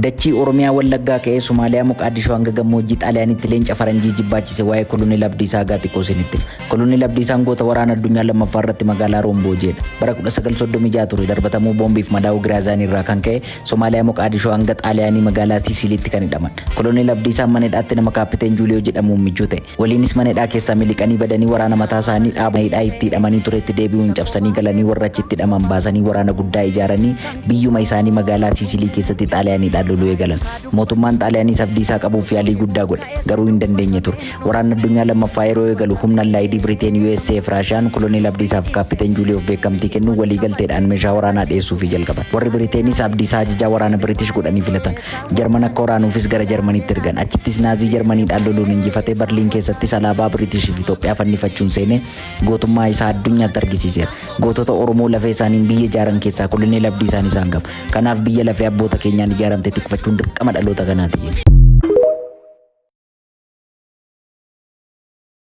Dachii Oromiyaa Wallaggaa ka'ee Somaaliyaa Moqaadishoo hanga gammoojjii Xaaliyaanitti leenca faranjii jibbaachise waa'ee Koloneel Abdiisaa Agaa xiqqoo isinitti hima. Koloneel Abdiisaan goota waraana addunyaa lammaffaa irratti magaalaa Room booji'edha. Bara 1936 ture darbatamuu boombiif madaa'uu Giraazaanii irraa kan ka'e Somaaliyaa Moqaadishoo hanga Xaaliyaanii magaalaa Siisiliitti kan hidhaman. Koloneel Abdiisaan mana hidhaatti nama Kaappiteen Juuliyoo jedhamuun michuu ta'e. Waliinis mana hidhaa keessaa miliqanii badanii waraana mataa isaanii dhaaba hidhaa itti hidhamanii turetti deebi'uun cabsanii galanii warra achitti hidhaman baasanii waraana guddaa ijaaranii biyyuma isaanii magaalaa Siisilii keessatti Xaaliyaaniidhaan loluu eegalan. Mootummaan Xaaliyaaniis Abdiisaa qabuuf yaalii guddaa godhe. Garuu hin dandeenye ture. Waraanni addunyaa lammaffaa yeroo eegalu humna Allaayidii Biriteen, usa fi Raashiyaan Koloneel Abdiisaaf Kaappiteen Juuliyoof beekamtii kennuun waliigalteedhaan meeshaa waraanaa dhiyeessuufii jalqaban. Warri Biriteeniis Abdiisaa ajajaa waraana Biritish godhanii filatan. Jarman akka waraanuufis gara Jarmaniitti ergan. Achittis Naazii Jarmaniidhaan loluun injifatee Barliin keessattis alaabaa Biritish fi Itoophiyaa fannifachuun seenee gootummaa isaa addunyaatti argisiiseera. Gootota Oromoo lafee isaaniin biyya ijaaran keessaa Koloneel Abdiisaan isa hangafa. Kanaaf biyya lafee abboota keenyaan ijaaramte tikfachuun dirqama dhaloota kanaati jenna.